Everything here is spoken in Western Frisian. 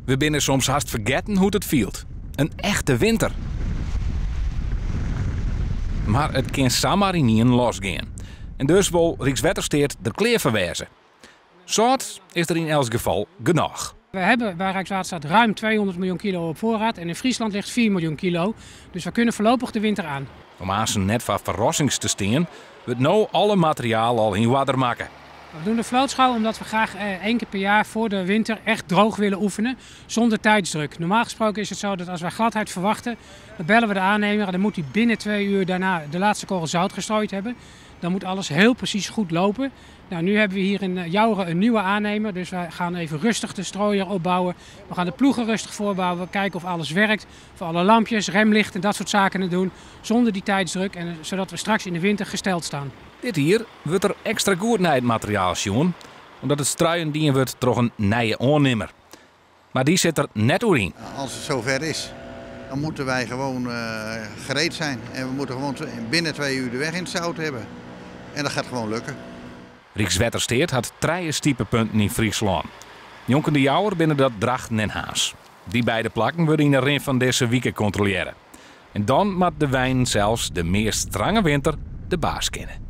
We binne soms hast fergetten hoe't it fielt. In echte winter. Mar it kin samar ynienen losgean. En dus wol Rykswettersteat der klear foar wêze. Sâlt is der yn elts gefal genôch. We hebben bij Rijkswaterstaat ruim 200 miljoen kilo op voorraad en in Friesland ligt 4 miljoen kilo. Dus we kunnen voorlopig de winter aan. Om aansen net foar ferrassings te stean, wurdt no alle materiaal al yn oarder makke. We doen de vlootschouw omdat we graag één keer per jaar voor de winter echt droog willen oefenen, zonder tijdsdruk. Normaal gesproken is het zo dat als wij gladheid verwachten, dan bellen we de aannemer en dan moet hij binnen 2 uur daarna de laatste korrel zout gestrooid hebben. Dan moet alles heel precies goed lopen. Nou, nu hebben we hier in Joure een nieuwe aannemer, dus wij gaan even rustig de strooier opbouwen. We gaan de ploegen rustig voorbouwen, kijken of alles werkt, of alle lampjes, remlichten en dat soort zaken doen, zonder die tijdsdruk, en zodat we straks in de winter gesteld staan. Dit jier wurdt der ekstra goed nei it materiaal sjoen, omdat it struien dien wurdt troch in nije oannimmer. Mar dy sit der net oer yn. Als het zover is, dan moeten wij gewoon gereed zijn. En we moeten gewoon binnen 2 uur de weg in het zout hebben. En dat gaat gewoon lukken. Rykswettersteat hat trije stipepunten yn Fryslân. Njonken De Jouwer binne dat Drachten en Harns. Dy beide plakken wurde yn de rin fan dizze wike kontrolearre. En dan moat de wein sels de meast strange winter de baas kinne.